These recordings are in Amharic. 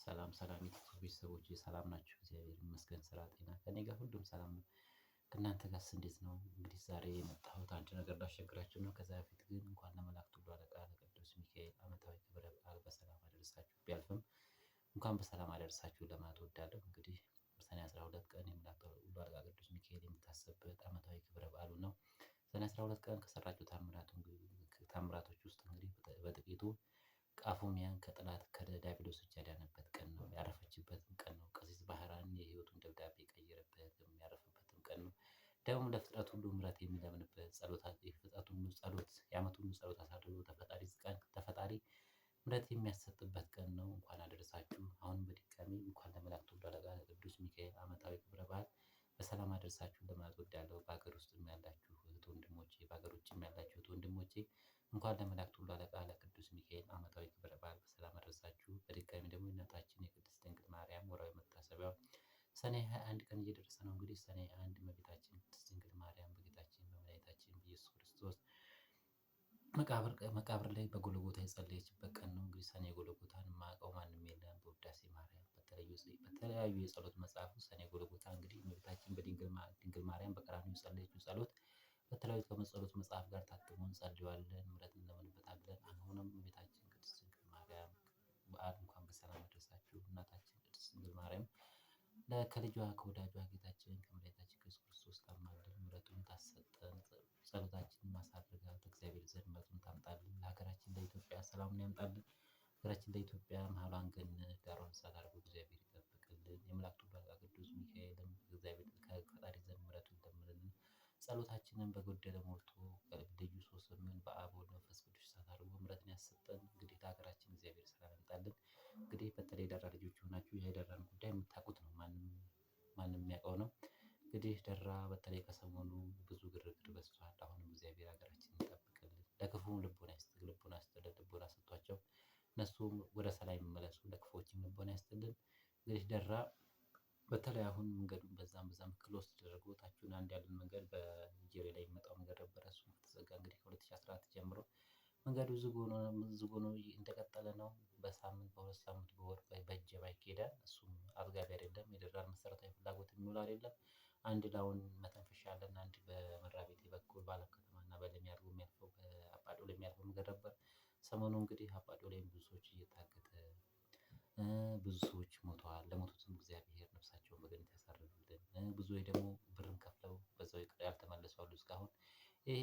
ሰላም ሰላም የቲክቶክ ቤተሰቦች ሰላም ናችሁ? እግዚአብሔር ይመስገን፣ ስራ፣ ጤና ከእኔ ጋር ሁሉም ሰላም ነው። ከእናንተ ጋርስ እንዴት ነው? እንግዲህ ዛሬ የመጣሁት አንድ ነገር ላስቸግራችሁ ነው። ከዛ በፊት ግን እንኳን ለመላእክቱ ሁሉ አለቃ ለቅዱስ ሚካኤል ዓመታዊ ክብረ በዓል በሰላም አደረሳችሁ። ቢያልፍም እንኳን በሰላም አደረሳችሁ ለማለት እወዳለሁ። እንግዲህ ሰኔ 12 ቀን የመላእክቱ ሁሉ አለቃ ቅዱስ ሚካኤል የሚታሰብበት ዓመታዊ ክብረ በዓሉ ነው። ሰኔ 12 ቀን ከሰራቸው ታምራቶች ውስጥ እንግዲህ በጥቂቱ ቃፎሚያን ከጠላት ከዲያብሎስ እጅ ያዳነበት ቀን ነው። ያረፈችበትም ቀን ነው። ቀሲስ ባህራን የህይወቱን ደብዳቤ የቀየረበት ያረፈበትም ቀን ነው። ደግሞ ለፍጥረት ሁሉ ምሕረት የሚለምንበት ጸሎት የፍጥረቱን ሁሉ ጸሎት የዓመቱን ሁሉ ጸሎት አሳርጎ ተፈጣሪ ተፈጣሪ ምሕረት የሚያሰጥበት ቀን ነው። እንኳን አደረሳችሁ። አሁንም በድጋሚ እንኳን ለመላእክቱ ሁሉ አለቃ ለቅዱስ ሚካኤል ዓመታዊ ክብረ በዓል በሰላም አደረሳችሁ ለማለት እወዳለሁ። በሀገር ውስጥም ያላችሁ እህት ወንድሞቼ፣ በሀገር ውጭም ያላችሁ እህት ወንድሞቼ እንኳን ለመላእክቱ ሁሉ አለቃ ለቅዱስ ሚካኤል ዓመታዊ ክብረ በዓል በሰላም አደረሳችሁ። በድጋሚ ደግሞ የእናታችን የቅድስት ድንግል ማርያም ወርሃዊ መታሰቢያው ሰኔ 21 ቀን እየደረሰ ነው። እንግዲህ ሰኔ 1 እመቤታችን ቅድስት ድንግል ማርያም በጌታችን በመድኃኒታችን በኢየሱስ ክርስቶስ መቃብር ላይ በጎልጎታ የጸለየችበት ቀን ነው። እንግዲህ ሰኔ ጎልጎታን የማያውቀው ማንም የለም። በውዳሴ ማርያም በተለያዩ የጸሎት መጽሐፍ ሰኔ ጎልጎታ እንግዲህ እመቤታችን በድንግል ማርያም በቀራንዮ የጸለየችው ጸሎት በተለያዩ ከመጸሎት መጽሐፍ ጋር ታትሞ እንጸልየዋለን፣ ምሕረት እንለምንበታለን። አሁንም እመቤታችን ቅድስት ድንግል ማርያም በዓል እንኳን በሰላም አደረሳችሁ። እናታችን ቅድስት ድንግል ማርያም ከልጇ ከወዳጇ ጌታችን ከመድኃኒታችን ከኢየሱስ ክርስቶስ ታማልደን፣ ምሕረቱን ታሰጠን፣ ጸሎታችንን ማሳረጋ በእግዚአብሔር ዘንድ ምሕረቱን ታምጣልን። ለሀገራችን ለኢትዮጵያ ሰላሙን ያምጣልን። ሀገራችን ለኢትዮጵያ መሀሏን ገነት ዳሯን እሳት አድርጎ እግዚአብሔር ይጠብቅልን። የመላእክቱ አለቃ ቅዱስ ሚካኤልም እግዚአብሔር ከፈጣሪ ዘንድ ምሕረቱን ይለምንልን። ጸሎታችንን በጎደለ ሞልቶ ልዩ ሶስት በሚሆን በአብ ወልድ መንፈስ ቅዱስ እሳት አድርጎ ምሕረትን ያሰጠን። እንግዲህ ለሀገራችን እግዚአብሔር ሰላም ያምጣልን። እንግዲህ በተለይ ደራ ልጆች የሆናችሁ የደራን ጉዳይ የምታውቁት ነው፣ ማንም ማንም የሚያውቀው ነው። እንግዲህ ደራ በተለይ ከሰሞኑ ብዙ ግርግር በዝቷል። አሁንም እግዚአብሔር ሀገራችንን ይጠብቅልን፣ ለክፉም ልቦና ልቦና ይስጥልን፣ ልቦና ሰጥቷቸው እነሱም ወደ ሰላም ይመለሱ፣ ለክፉዎችም ልቦና ይስጥልን። እንግዲህ ደራ በተለይ አሁን መንገዱን በዛም በዛም close ተደርጎ ታችሁን አንድ ያለን መንገድ በኒጀሪ ላይ የሚመጣው መንገድ ነበረ። እሱ ከተዘጋ እንግዲህ ከ2014 ጀምሮ መንገዱ ዝግ ሆኖ እንደቀጠለ ነው። በሳምንት በሁለት ሳምንት በወር በእጀባ ይካሄዳል። እሱም አጥጋቢ አይደለም። የደራን መሰረታዊ ፍላጎት የሚውል አይደለም። አንድ ላውን መተንፈሻ አለን። አንድ በመራቤቴ በኩል በአለም ከተማ እና በለሚ አድርጎ የሚያልፈው በአባዶ ላይ የሚያልፈው መንገድ ነበር። ሰሞኑ እንግዲህ አባዶ ላይም ብዙ ሰዎች እየታገተ ብዙ ሰዎች ሞተዋል። ለሞቱትም እግዚአብሔር ነፍሳቸውን በገነት ያሳርፍልን። ብዙ ደግሞ ብርም ከፍለው በዛው ያልተመለሱ አሉ እስካሁን። ይሄ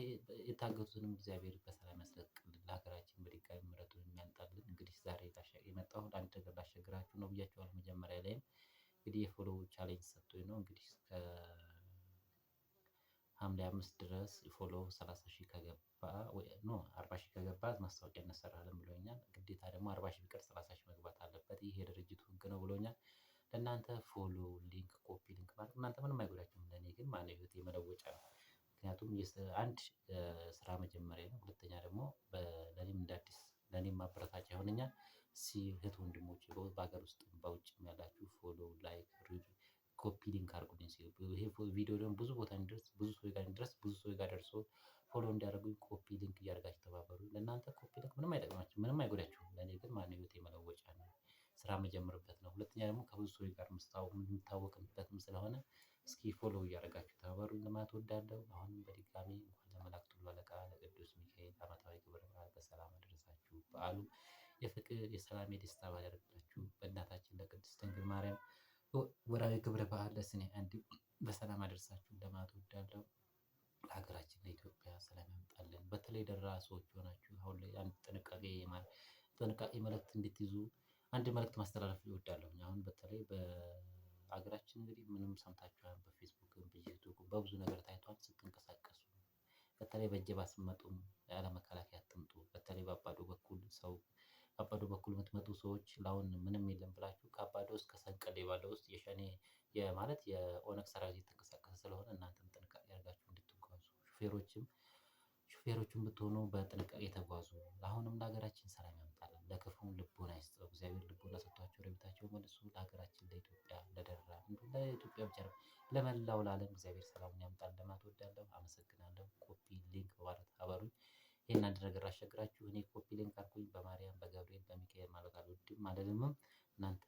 የታገቱትንም እግዚአብሔር በሰላም ያስለቅቅልን። ለሀገራችን በድጋሚ ምሕረቱን የሚያምጣልን። እንግዲህ ዛሬ የመጣሁት አንድ ነገር ላስቸግራችሁ ነው ብያችኋለሁ። መጀመሪያ ላይም እንግዲህ የ follow challenge ሰጥቶኝ ነው እንግዲህ እስከ ሐምሌ 5 ድረስ follow 30 ሺህ ከገባ no 40 ሺህ ከገባ ማስታወቂያ እንሰራለን ብሎኛል። ግዴታ ደግሞ 40 ሺህ ቢቀር 30 ሺህ መግባት አለበት። ይህ የድርጅቱ ህግ ነው ብሎኛል። ለእናንተ follow link copy link ማለት እናንተ ምንም አይጎዳችሁም። ለእኔ ግን ማነው ህይወት የመለወጫ ነው። ምክንያቱም አንድ ስራ መጀመሪያ ነው። ሁለተኛ ደግሞ ለእኔም እንደ አዲስ ለእኔም ማበረታቻ ይሆነኛል። እህት ወንድሞቼ በሀገር ውስጥ በውጭም ያላችሁ follow like copy link አድርጉልኝ። ይሄ ቪዲዮ ደግሞ ብዙ ቦታ እንዲደርስ ብዙ ሰው ጋር እንዲደርስ ብዙ ሰው ጋር ደርሶ follow እንዲያደርጉኝ copy link እያደረጋችሁ ተባበሩ። ለእናንተ copy link ምንም አይጠቅማችሁም፣ ምንም አይጎዳችሁም። ለእኔ ግን ማነው ህይወቴ መለወጫ ነው፣ ስራ መጀመርበት ነው። ሁለተኛ ደግሞ ከብዙ ሰው ጋር የምታወቅበትም ስለሆነ እስኪ follow እያደረጋችሁ ተባበሩ ለማለት እወዳለሁ። አሁንም በድጋሚ እንኳን ለመላእክቱ ሁሉ አለቃ ለቅዱስ ሚካኤል ዓመታዊ ክብረ በዓል በሰላም አደረሳችሁ። በዓሉ የፍቅር የሰላም የደስታ በዓል ያደርግላችሁ። በእናታችን ለቅድስት ድንግል ማርያም ወርሃዊ ክብረ በዓል ለሰኔ 1 በሰላም አደረሳችሁ ለማለት እወዳለሁ። ለሀገራችን ለኢትዮጵያ ሰላም ያምጣልን። በተለይ ደራ ሰዎች ሆናችሁ አሁን ላይ አንድ ጥንቃቄ መልእክት እንድትይዙ አንድ መልእክት ማስተላለፍ እወዳለሁ። አሁን በተለይ በሀገራችን እንግዲህ ምንም ሰምታችኋል፣ በፌስቡክም በዩቲዩብም በብዙ ነገር ታይቷል። ስትንቀሳቀሱ በተለይ በእጀባ ስትመጡም ያለ መከላከያ አትምጡ። በተለይ በአባዶ በኩል ሰው አባዶ በኩል የምትመጡ ሰዎች ለአሁን ምንም የለም ብላችሁ ከአባዶ እስከ ሰንቀሌ ባለው ውስጥ የሸኔ ማለት የኦነግ ሰራዊት የተንቀሳቀሰ ስለሆነ እናንተም ጥንቃቄ አድርጋችሁ እንድትጓዙ ሹፌሮችም ብትሆኑ በጥንቃቄ ተጓዙ። አሁንም ለሀገራችን ሰላም ያምጣልን፣ ለክፉም ልቦና ይስጠው። እግዚአብሔር ልቦና ሰጥቷቸው ወደ ቤታቸው መልሱ። ለሀገራችን ለኢትዮጵያ ለደራ እንዲሁም ለኢትዮጵያ ብቻ ለመላው ለዓለም እግዚአብሔር ሰላሙን ያምጣልን ለማለት እወዳለሁ። አመሰግናለሁ። copy link በማድረግ ተባበሩኝ። ይሄን አንድ ነገር አስቸግራችሁ እኔ copy link አድርጉኝ በማርያም በገብርኤል በሚካኤል ማለት አልወድም አልልምም። እናንተ